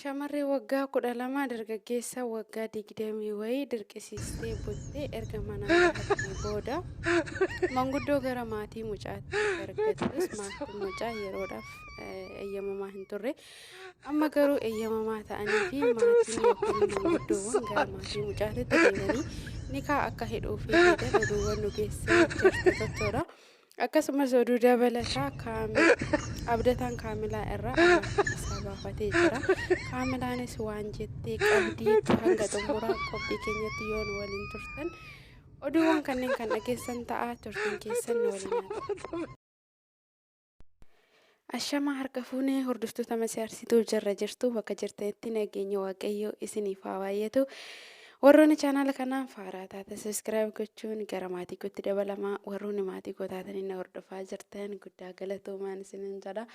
Shamarree waggaa 12 dargaggeessa waggaa 20 wayii dirqisiistee buttee erga manaa bahattee booda manguddoo gara maatii mucaatti ergattus maatiin mucaa yeroodhaaf eeyyamamaa hin turre. Amma garuu eeyyamamaa ta'anii fi maatiin yookiin manguddoowwan gara maatii mucaatitti deemanii nikaa akka hidhuufii didan oduuwwan nu geessee jirti jechuudha. Akkasumas oduu dabalataa Abdataan Kaamilaa irraa amantii isaa baafatee jira. Kaamilaanis waan jettee qabdii hanga xumura qophii keenyatti yoo nu waliin turtan oduuwwan kanneen kan dhageessan ta'a turtiin keessan nu waliin haa ta'u. Ashamaa harka fuunee hordoftoota Masii Arsituu jarra jirtu bakka jirtanitti nageenya Waaqayyoo isiniif haa baay'atu. Warroonni chaanaala kanaan faaraa taate subscribe gochuun gara maatii kootti dabalamaa. Warroonni maatii koo taatanii na hordofaa jirtan guddaa galatoomaan isinin jedha.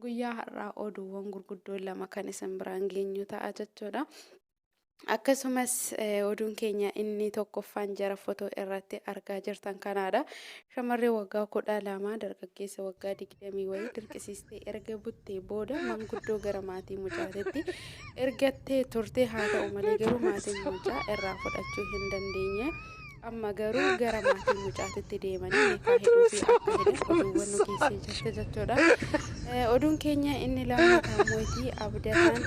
Guyyaa har'aa oduuwwan gurguddoo lama kan isin biraan geenyu ta'a jechuudha. Akkasumas oduun keenya inni tokkoffaan jara fotoo irratti argaa jirtan kanaadha. Shamarree waggaa 12 dargaggeessa waggaa 20 wayii dirqisiistee erga buttee booda manguddoo gara maatii mucaatitti ergattee turte. Haa ta'u malee garuu maatiin mucaa irraa fudhachuu hin dandeenye. Amma garuu gara maatii mucaatitti deemanii nikaa hidhuu fi akka hidhan oduuwwan nu geessee jirti jechuudha. Oduun keenya inni lammataa mootii Abdataan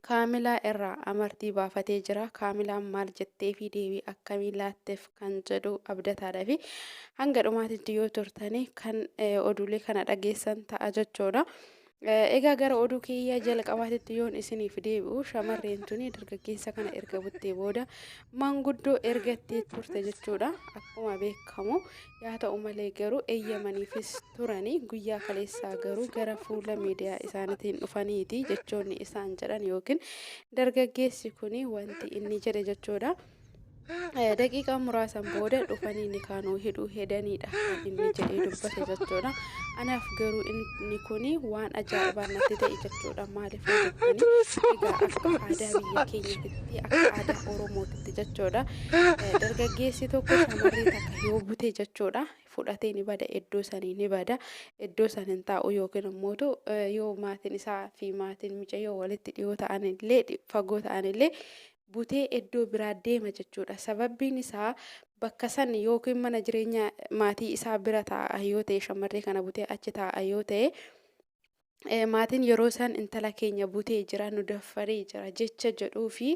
Kaamilaa irraa amartii baafatee jira. Kaamilaan maal jettee fi deebii akkamii laatteef kan jedhu Abdataadha fi hanga dhumaatitti yoo turtanii kan oduulee kana dhageessan ta'a jechuudha. Egaa gara oduu kiyya jalqabaatitti yoon isiniif deebi'u shamarreen tuni dargaggeessa kana erga buttee booda manguddoo ergattee turte jechuudha. Akkuma beekamu yaa ta'u malee garuu eeyyamaniifis turanii guyyaa kaleessaa garuu gara fuula miidiyaa isaaniitiin dhufaniiti jechoonni isaan jedhan yookiin dargaggeessi kuni wanti inni jedhe jechuudha. Daqiiqaa muraasan booda dhufanii nikaa nuu hidhuu hedaniidha kan inni jedhee dubbate jechuudha. Anaaf garuu inni kuni waan ajaa'ibaa natti ta'e jechuudha. Maaliif yoo jettanii egaa akka aadaa biyya keenyatitti akka aadaa Oromootitti jechuudha. Dargaggeessi tokko shamarree takka yoo bute jechuudha fudhatee ni bada iddoo sanii ni bada iddoo san hin taa'u yookiin ammootu yoo maatiin isaa fi maatiin mucayyoo walitti dhiyoo ta'anillee fagoo ta'anillee butee iddoo biraa deema jechuudha. Sababbiin isaa bakka san yookiin mana jireenya maatii isaa bira taa'a yoo ta'e shamarree kana butee achi taa'a yoo ta'e maatiin yeroo san intala keenya butee jira nu daffaree jira jecha jedhuu fi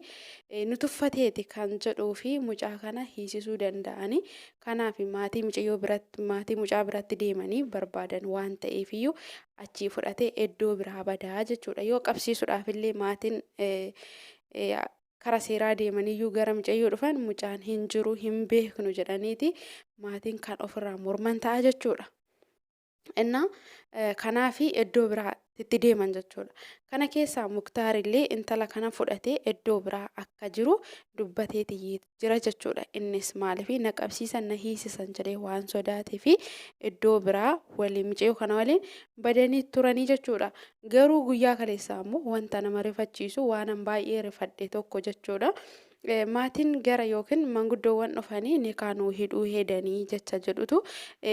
nu tuffateeti kan jedhuu fi mucaa kana hiisisuu danda'ani. Kanaaf maatii mucayyoo biratti maatii mucaa biratti deemanii barbaadan waan ta'eefiyyuu achii fudhatee iddoo biraa badaa jechuudha. Yoo qabsiisuudhaaf illee maatiin kara seeraa deemaniyyuu gara mucayyoo dhufan mucaan hin jiru hin beeknu jedhaniiti maatiin kan ofirraa morman ta'a jechuudha. Innaa kanaafi iddoo biraatti deeman jechuudha. Kana keessaa Muktaar illee intala kana fudhatee iddoo biraa akka jiru dubbateeti jira jechuudha. Innis maaliif na qabsiisan na hiisisan jedhee waan sodaateefi iddoo biraa waliin mucayyoo kana waliin badanii turanii jechuudha. Garuu guyyaa kaleessaa immoo wanta nama rifachiisu waanan baay'ee rifadhe tokko jechuudha. Maatiin gara yookiin manguddoowwan dhufanii nikaa nuu hidhuu hedanii jecha jedhutu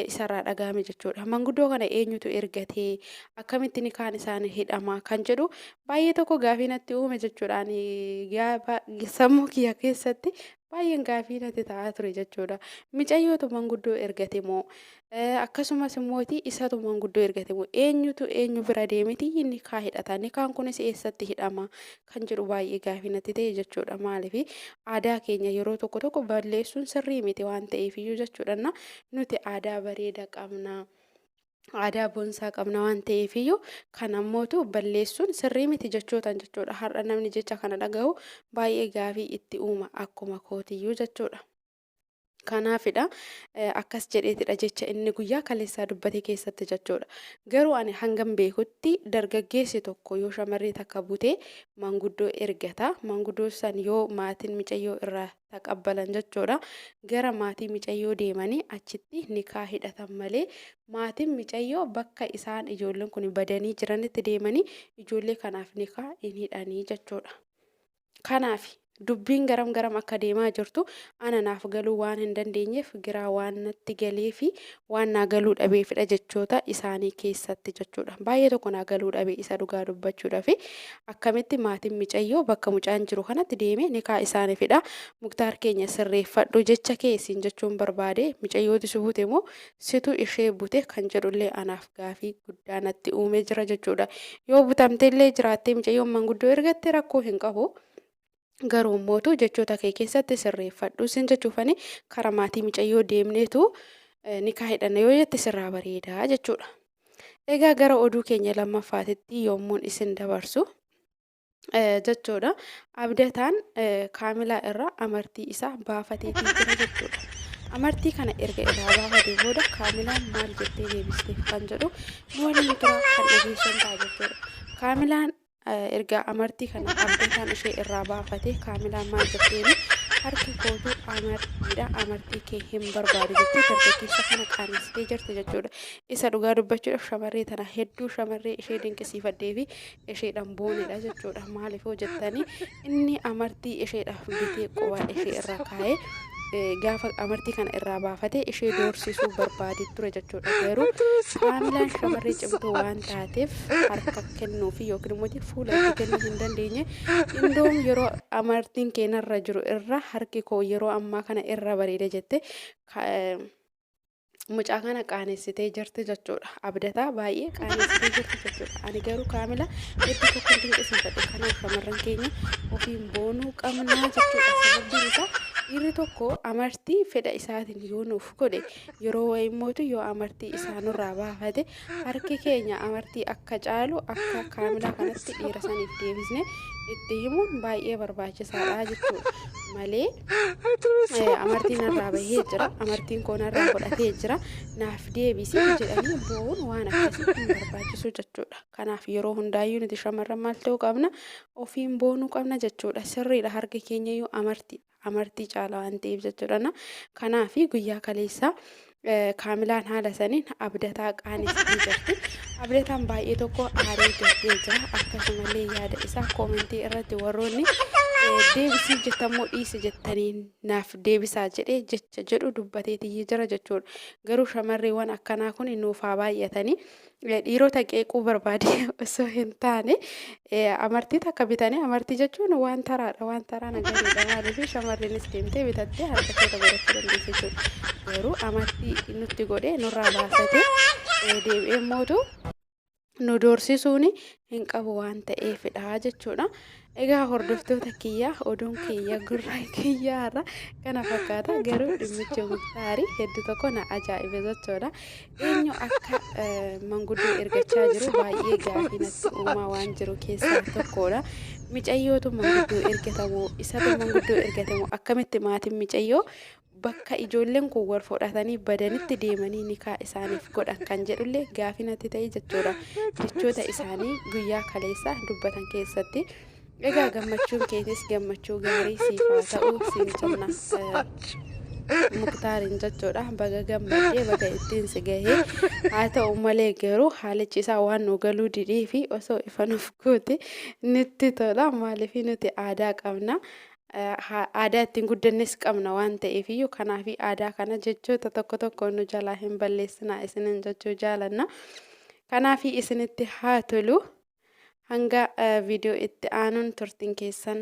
isarraa dhagahame jechuudha. Manguddoo kana eenyutu ergatee akkamitti nikaan isaan hidhama kan jedhu baay'ee tokko gaafii natti uume jechuudha. Ani gaafa sammuu kiyya keessatti baay'een gaafii natti ta'aa ture jechuudha. Micayyootu manguddoo ergate moo akkasumas immooti isatu manguddoo ergate moo eenyutu eenyu bira deemeti nikaa hidhata nikaan kunis eessatti hidhama kan jedhu baay'ee gaafii natti ta'e jechuudha. Maaliif aadaa keenya yeroo tokko tokko balleessuun sirrii miti waan ta'eef iyyuu jechuudha. Nuti aadaa bareeda qabna. Aadaa boonsaa qabna waan ta'eef iyyuu kan ammootu balleessuun sirrii miti jechootan jechuudha. Har'a namni jecha kana dhagahu baay'ee gaafii itti uuma akkuma kootiyyuu jechuudha. Kanaafidha akkas jedheetidha jecha inni guyyaa kaleessaa dubbate keessatti jechuudha. Garuu ani hangam beekutti dargaggeessi tokko yoo shamarree takka bute manguddoo ergata. Manguddoo san yoo maatiin micayyoo irraa taqabbalan jechuudha. Gara maatii micayyoo deemanii achitti nikaa hidhatan malee maatiin micayyoo bakka isaan ijoolleen kun badanii jiranitti deemanii ijoollee kanaaf nikaa hin hidhanii jechuudha. Kanaaf Dubbiin garam garam akka deemaa jirtu ana naaf galuu waan hin dandeenyeef giraa waan natti galeefi waan naa galuu dhabeefidha jechoota isaanii keessatti jechuudha. Baay'ee tokko naa galuu dhabe isa dhugaa dubbachuudhafi akkamitti maatiin micayyoo bakka mucaan jiru kanatti deemee nikaa isaanifidha. Muktaar keenya sirreeffadhu jecha kee siin jechuun barbaade micayyooti si bute moo situ ishee bute kan jedhullee anaaf gaafii guddaa natti uumee jira jechuudha. Yoo butamteellee jiraattee micayyoon manguddoo ergatte rakkoo hin qabu. Garuu immootu jechoota kee keessatti sirreeffadhu sin jechuufani kara maatii micayyoo deemneetu nikaa hidhanna yoo jette sirraa bareedaa jechuudha. Egaa gara oduu keenya lammaffaatitti yommuun isin dabarsu jechuudha. Abdataan kaamilaa irraa amartii isaa baafateetii jira jechuudha. Amartii kana erga irraa baafatee booda kaamilaan maal jettee deebisteef kan jedhu nu waliin tura kan dhageessan ta'a jechuudha. Kaamilaan Erga amartii kana abdataan ishee irraa baafate kaamilaan maal jetteeni harki kootu amartiidha amartii kee hin barbaadu jettee dargaggeessa kana qaanessitee jirti jechuudha. Isa dhugaa dubbachuudhaaf shamarree tana hedduu shamarree ishee dinqisiifadhee fi isheedhaan boonedha jechuudha. Maaliif hoo jettanii inni amartii isheedhaaf bitee quba ishee irra kaa'ee gaafa amartii kana irraa baafate ishee doorsisuu barbaadee ture jechuudha. Garuu kaamilaan shamarree cimtuu waan taateef harka kennuufi yookiin immoo fuula itti kennuu hin dandeenye. Indoom yeroo amartiin kee narra jiru irra harki koo yeroo ammaa kana irra bareeda jette mucaa kana qaanessitee jirti jechuudha. Abdataa baay'ee qaanessitee jirti jechuudha. Ani garuu kaamila hedduu tokko dinqisiifadhe. Kanaaf shamarran keenya ofiin boonuu qabnaa jechuudha. Sababbiin isaa dhiirri tokko amartii fedha isaatiin yoo nuuf godhe yeroo wayii mootu yoo amartii isaa nurraa baafate harki keenya amartii akka caalu akka kaamilaa kanatti dhiira saniif deebisne itti himuun baay'ee barbaachisaadha jechuudha. Malee amartiin narraa bahee jira amartiin koo narraa godhatee jira naaf deebisi jedhanii boo'uun waan akkasii hin barbaachisu jechuudha. Kanaaf yeroo hundaayyuu nuti shamarran maal ta'uu qabna ofiin boonuu qabna jechuudha. Sirriidha harki keenyayyuu amartii amartii caala waan ta'eef jechuudha. Kanaaf guyyaa kaleessaa kaamilaan haala saniin abdataa qaanessitee jirti. Abdataan baay'ee tokko aaree gaddee jira. Akkasumallee yaada isaa koomentii irratti warroonni deebisii jettammoo dhiisi jettanii naaf deebisaa jedhee jecha jedhu dubbateetiyyee jira jechuudha. Garuu shamarreewwan akkanaa kun nuuf haa baay'atanii. Dhiirota qeequu barbaade osoo hin taane amartii takka bitanii amartii jechuun waan taraadha waan taraa nagariidha maaliif shamarreenis deemtee bitattee harka keessa godhachuu dandeessa jechuudha. Garuu amartii nutti godhee nurraa baasatee deebi'ee mootu nu doorsisuun hin qabu waan ta'eefidha jechuudha. Egaa hordoftoota kiyya oduun kiyya gurra kiyya irra kana fakkaata garuu dhimmichi muktaarii hedduu tokko na ajaa'ibe jechuudha. Eenyu akka manguddoo ergachaa jiru baay'ee gaafii natti uumaa waan jiru keessaa tokkodha. Micayyootu manguddoo ergatamoo isatu manguddoo ergatamoo akkamitti maatiin micayyoo bakka ijoolleen kun wal fudhatanii badanitti deemanii nikaa isaaniif godhan kan jedhullee gaafii natti ta'e jechuudha. Jechoota isaanii guyyaa kaleessaa dubbatan keessatti. Egaa gammachuun keetis gammachuu gaarii siif haa ta'u siin jenna. Muktaariin jechuudha. Baga gammaddee baga ittiin si gahee haa ta'u malee garuu haalichi isaa waan nu galuu didee fi osoo ifa nuuf goote nutti tola. Maaliif nuti aadaa qabna. Aadaa ittiin guddannes qabna waan ta'eef iyyuu kanaaf aadaa kana jechoota tokko tokko nu jalaa hin balleessinaa isinin jechuu jaalanna. Kanaaf isinitti haa tolu. Hanga viidiyoo itti aanuun turtiin keessan.